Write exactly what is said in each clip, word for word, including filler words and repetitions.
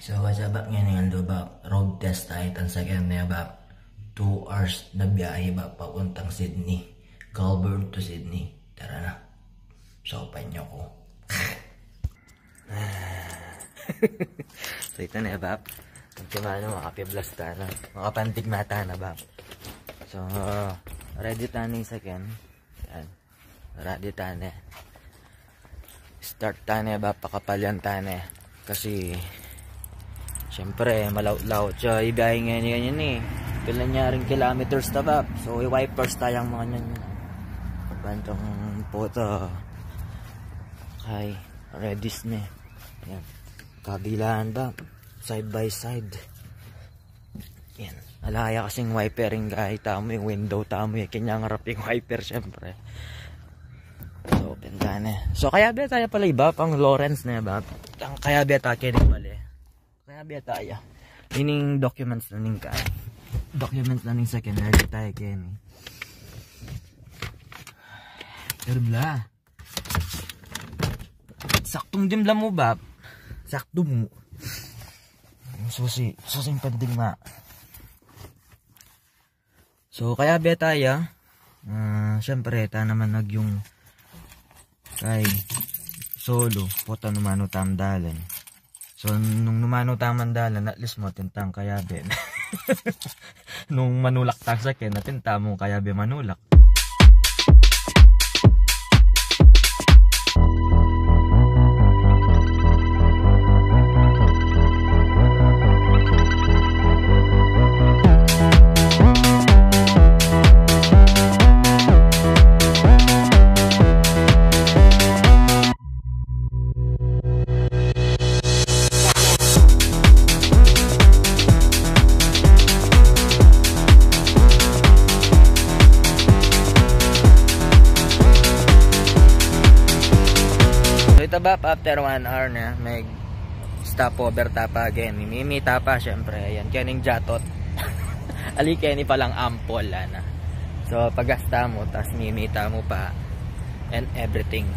So, what's up, bab? Ngeni ngan do, bab, road test taya itang sakyan ne, bab. Two hours na biyahe, bab, papuntang Sydney. Goulburn to Sydney. Tara na. Saupan yu ku. So, ita ne, bab. Antimanu, makapiblas tana. Makapantig mata na, bab. So, ready tana ing sakyan. Yan. Ready tana. Start tana, bab, pakapalian tana. Kasi, siyempre, malaut-laut ya ibiyahe ngeni, ngeni, e. Pila nya ring kilometers ta, bab. So, i-wipers taya, mga nyan. Bantang puta. Ay, ready ne. Yan. Kabilaan, bab. Side by side. Yan. Ala ya kasing wiper ing gahe tamu, ing window tamu, e. Kanyang arap ing wiper, siyempre. So, open tana. So, kayabe taya pala, bab, pang Lawrence ne, bab. Ang kayabe taya keni pala, e. Kayabe taya. Ining documents na ning ka-, documents na ning sakyan, ready taya keni. Pero bla. Saktung dimbla mu, bab. Saktu mu. Susi, susing pandigma. So, kayabe taya. Ah, siyempre, ta naman agyung kay solo, pota numanu tamung dalan. So, nung numanu tamung dalan, at least mu atin tang kayabe. Nung manulak tang sakyan, atin tamung kayabe manulak. So, ita, bab, after one hour na, mag-stopover ta pa keni. Mimita pa, siyempre. Ayan, kening jatot. Ali keni palang ampol, ana. So, pagas tamu, tas mimita mu pa, and everything.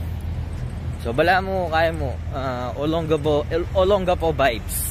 So, balamu, kaya mu, ah, Olongapo, Olongapo vibes.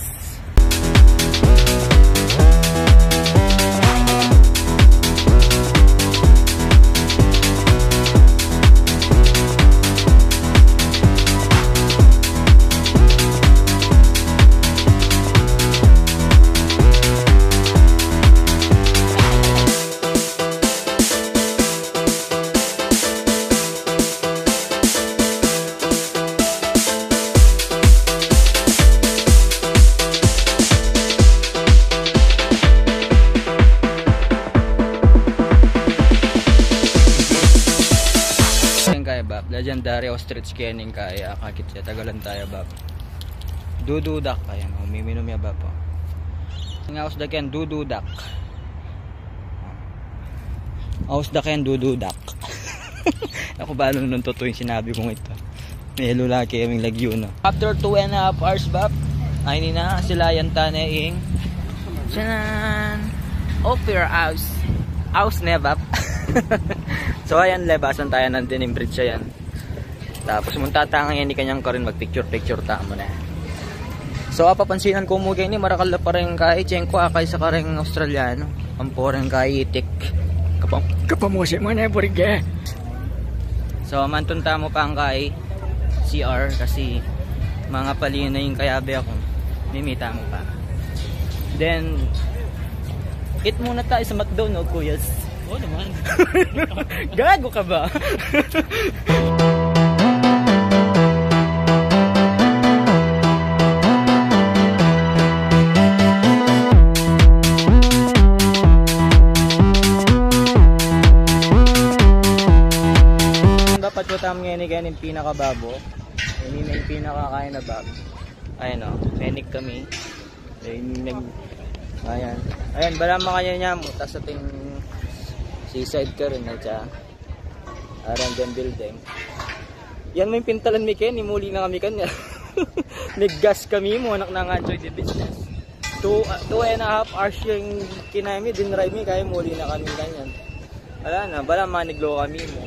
Yan kaya, bab. Legendary ostrich kening kaya. Akakit ya, tagalan taya, bab. Dududak. Ayan, umiminum ya, bab, o. Ing aus da ken, dududak. Aus da ken, dududak. Aku, balo nung totoo ing sinabi kung ita. Melu lagi kaming lagyu, no? After two and a half hours, bab, ay, ini na, silayan tana ing, tiyanan! Opera House. House ne, bab. So, ayan, lebasan taya nandin ing bridge, ayan. Tapos munta taya ngeni kanyang karin, mag-picture-picture tamu ne. So, apapansinan ku mu keni, marakal la pa ring kaiting ku, akay sa kareng Australiano. Ampo ring kaitik. Kapam-, kapamusi mu ne, burge. So, mantun tamu pa ing kay C R kasi mangapali na ing kayabe ku. Mimita mu pa. Then, eat muna tayo sa McDo, no, kuyas? Oo naman. Gago ka ba? Dapat ko tam ngeni, kaya ing pinakababo. Ini na ing pinakakain na bab. Ayan o, menik kami. Ayan, nag-, ayan. Ayan, bala makanyan mu, tas ating seaside karin, at sa R and M building. Yan mu ing pintalan mi keni, muli na kami kanya. Nag-gas kami mu, anak na nga, enjoy the business. Two, uh, two and a half hours ing kinaya mi, dinrive mi, kaya muli na kami kanyan. Wala na, bala maniglo kami mu.